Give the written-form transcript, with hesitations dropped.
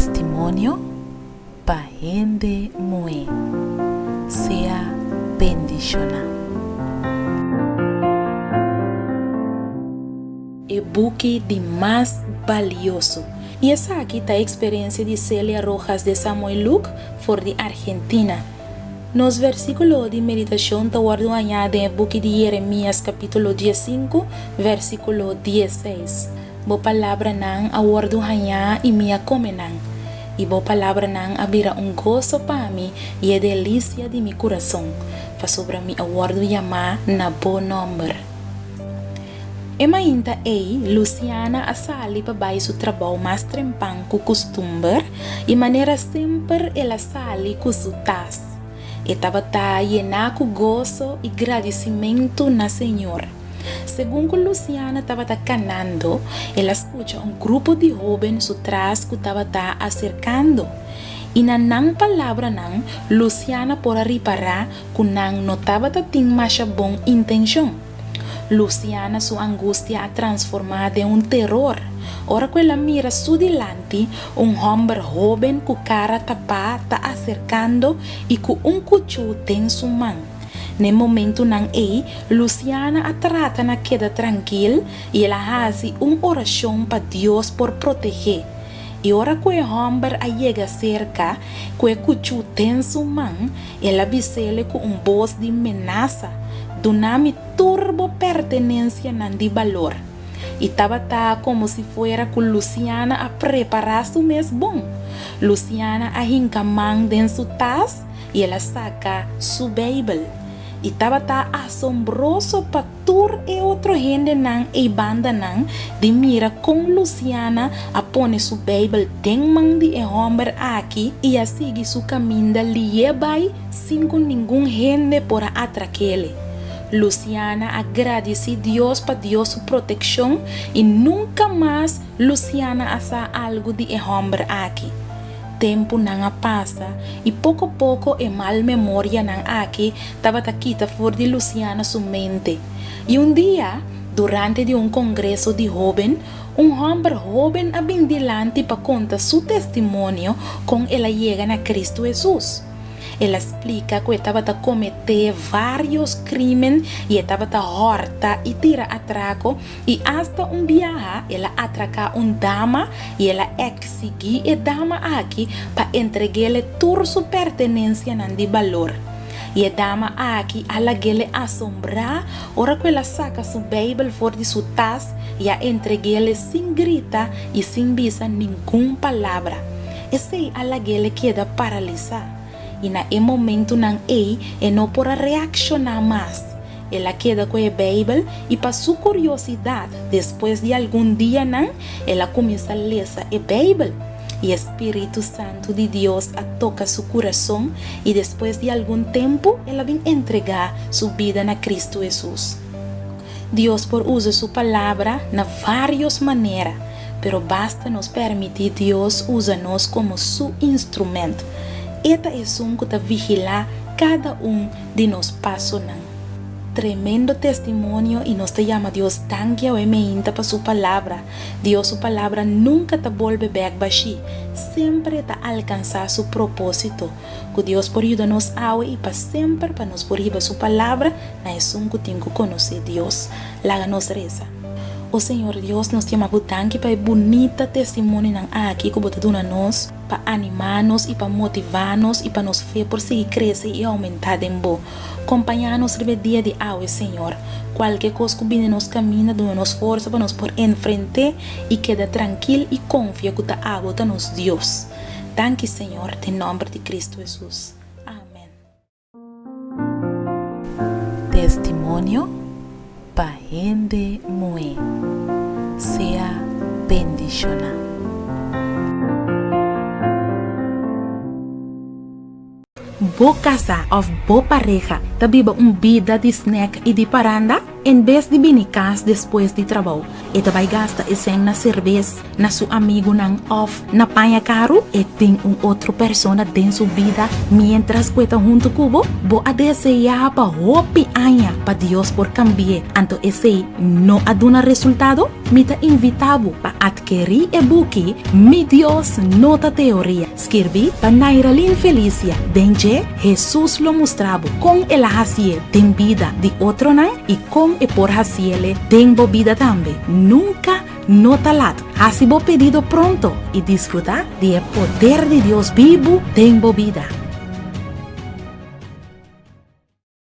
Testimonio pa hende muhé. Sea bendishoná. E buki di mas balioso. I esaki ta e eksperensia di Celia Rojas de Samoiluk for di Argentina. Nos versíkulo di meditashon ta wòrdu hañá den e buki di Jeremias kapítulo diesinku, versíkulo dieseis. Bo palabranan a wòrdu hañá i mi a kome nan, i bo palabranan a bira un goso pa mi i e delisia di mi kurason, pasobra mi a wòrdu yamá na bo nòmber. E mainta ei, Luciana a sali pa bai su trabou mas trempan ku kustumber i manera semper el a sali ku su tas. E tabata yená ku goso i gradisimentu na Señor. Segun ku Luciana tabata kanando, el a skucha un grupo di hóben su tras ku tabata aserkando. I na nan palabranan, Luciana por a ripará ku nan no tabata tin masha bon intenshon. Luciana su angustia a transformá den un teror ora ku el a mira su dilanti un hòmber hóben ku kara tapá ta aserkando i ku un kuchú den su man. N'e momentunan ei, Luciana a trata na keda trankil i el a hasi un orashon pa Dios por proteg'é. I ora ku e hòmber a yega serka ku e kuchú den su man, el a bis'ele ku un bos di menasa, Duna mi tur bo pertenensianan di balor. I tabata komo si fuera ku Luciana a prepará su mes bon. Luciana a hinka man den su tas i el a saka su Beibel. I tabata asombroso pa Tur e otro hendenan ei bandanan di mira kon Luciana a pone su Beibel den man di e hòmber aki i a sigui su kaminda lié bai sin ku ningun hende por a atrak'ele. Luciana a gradisí Dios pa Dios su protekshon i nunka mas Luciana a sa algu di e hòmber aki. Tempunan a pasa i poko poko e mal memorianan aki tabata kita for di Luciana su mente. I un dia, durante di un kongreso di hóben, un hòmber hóben a bin dilanti pa konta su testimonio kon el a yega na Kristu Hesus. El a splika ku e tabata kometé vários krímen i e tabata hòrta i tira atrako i asta un biaha el a atraká un dama i el a eksigí e dama aki pa entreg'é tur su pertenensianan di balor. I e dama aki a lag'é asombrá ora ku el a saka su Beibel for di su tas i a entreg'é sin grita i sin bisa ningun palabra. Esei a lag'é keda paralisá, i na e momentunan ei e no por a reakshoná mas. El a keda ku e Beibel i pa su kuriosidat, despues di algun dianan el a kuminsá lesa e Beibel. I e spiritu santu di Dios a toka su kurason i despues di algun tempu el a bin entregá su bida na Kristu Hesus. Dios por usa su Palabra na vários manera, pero basta nos permití Dios usa nos komo su instrumènt. E ta esun ku ta vigilá kada un di nos pasonan. Tremendo testimonio i nos ta yama Dios danki awe meinta pa su palabra. Dios su palabra nunka ta bolbe bèk bashí, semper e ta alkansá su propósito. Ku Dios por yuda nos awe i pa semper pa nos por hiba su palabra na esun ku tin ku konosé Dios. Laga nos resa. O Señor Dios, nos yama Bo danki pa e bunita testimonionan aki ku Bo ta duna nos pa animá nos i pa motivá nos i pa nos fe por sigui krese i oumentá den Bo. Kompañá nos riba e dia di awe, Señor. Kualke kos ku bini nos kaminda, duna nos forsa pa nos por enfrent'é i keda trankil i konfia ku ta Abo ta nos Dios. Danki, Señor, den nòmber di Kristu Hesus. Amen. Testimonio pa hende muhé. Sea bendishoná. Bo kasá òf bo pareha ta biba un bida di snèk i di paranda? En bes di bini kas despues di trabou, e ta bai gasta e sèn na serbes, na su amigunan òf na paña karu? E tin un otro persona den su bida miéntras ku e ta huntu ku bo? Bo a deseá pa hopi aña pa Dios por kambi'é, anto esei no a duna resultado? Mi ta invitá bo pa atkerí e buki Mi Dios No Ta Teoria, skirbí pa Nairalyn Felicia. Den dje, Hesus lo mustra bo kon el a hasié den bida di otronan i kon e por hasiele den bo bida tambe. Nunka no ta lat. Hasi bo pedido pronto i disfrutá di e poder di Dios bibu den bo bida.